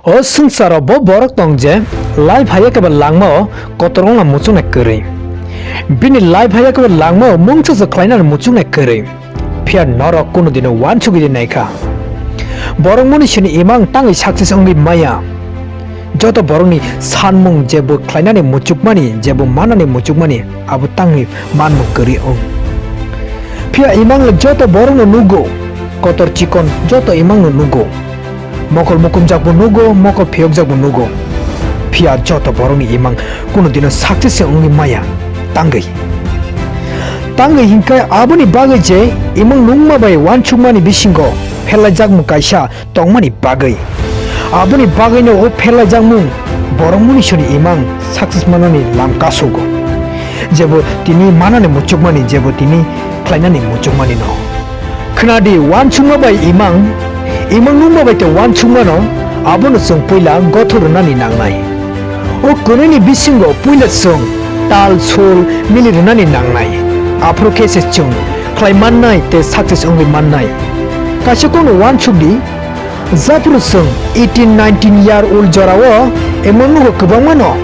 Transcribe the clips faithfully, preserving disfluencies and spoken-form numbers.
O swngcharo bo borok tong je, life hai khe ba langmao kotor wngna muchungnai kwrwi. Bini life hai khe ba langmao mungsa se khlainani muchungnai kwrwi. Phiya norok kunu dino uansugwi di naikha. Borok munisini imang tangwi success wngwi maya. Joto borokni sanmung jebo khlainani muchukmani, jebo manani muchukmani, abo tangwi manmung kwrwi wng. Phiya imang le joto borokno nugo, kotor chikon joto imangno nugo. Mokol mukumjak bo nugo, mokol phiyokjak bo nugo. Phiya joto borokni imang kunu dino success se wngwi maya, tangwi. Tangwi hinkhe aboni bagwi je imang nungma bai uansukmani bisingo pherlaijakmung kaisa tongmani bagwi. Aboni bagwino o pherlaijakmung borok munisini imang success manani lam kasogo. Jebo tini manani muchukmani, jebo tini khlainani muchukmani no. Khwnadi, uansukma bai imang, imang nungma bai tei uansukmano, abono chwng puila gothor rwnani nangnai. O kwnwini bisingo puila chwng tal, sul, mili rwnani nangnai. Aphuru khe se chwng khlai mannai tei success wngwi mannai. Kaisa kokno uansuk di, Japhuru chwng eighteen, nineteen year old jorao emon nugo kwbangmano.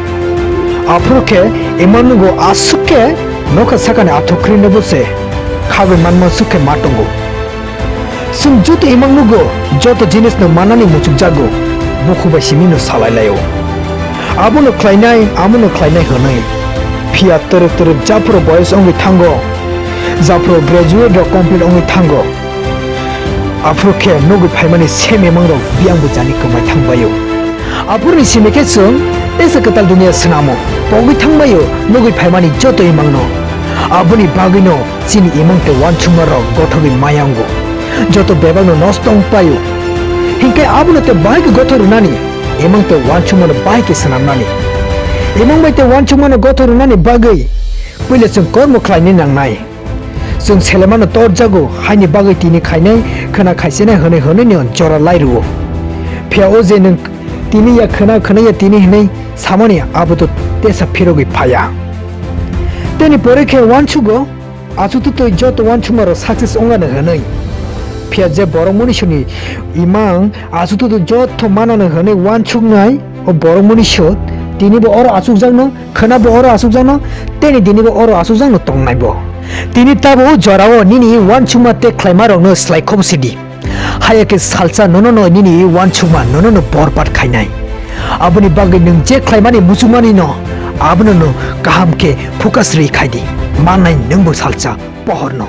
Aphuru khe emon nugo aswk khe nokha sakani athukrinebo se khagwi manma swk khe ma tongo. Chwng joto emang nugo, joto jinisno manani muchukjago, bukhu bai simino salai laio. Abono khlainai, amono khlainai hwnwi. Phiya twrwk twrwk japhuru boyos wngwi thango, japhuru graduate rok complete wngwi thango. Aphuru khe nugwi phaimani sem emangrok biyangbo jani kwmai thangbaio. Aphuruni simi khe chwng tesa kwtal duniya swnamo, pogwi thangbaio nugwi phaimani joto imangno. Aboni bagwino chini imang tei uansukmarok gothogwi maya wngo. Joto bebakno nosto wng paio. Hinkhe abono tei bahai khe gothor rwnani, imang tei uansukmano bahai khe swnamnani. Imang bai tei uansukmano gothor rwnani bagwi puila chwng kormo khlaina nangnai. Chwng selemano torjago, haini bagwi tini khainai, khwna khaisinai hwnwi hwnwino jora lai rwo. Phiya o je nwng tini ya khwna, khwna ya tini hwnwi samani abo to tesa phirogwi phaiya. Teni pore khe uansugo, achukthutwi joto uansukmarok success wngnani hwnwi. Phiya je borok munisini imang achukthutwi joto manani hwnwi uansuknai, o borok muniso tinibo oro achukjakno, khwnabo oro achukjakno, tei dinibo oro achukjakno tongnaibo. Tini tabuk o jorao nini uansukma tei khlaimarokno slai khobosidi. Haya khe salsa nono no nini uansukma nono no borbat khainai. Aboni bagwi nwng je khlaimani muchukmani no, abono no kaham khe focus rwi khaidi. Mannai nwngbo salsa pohorno.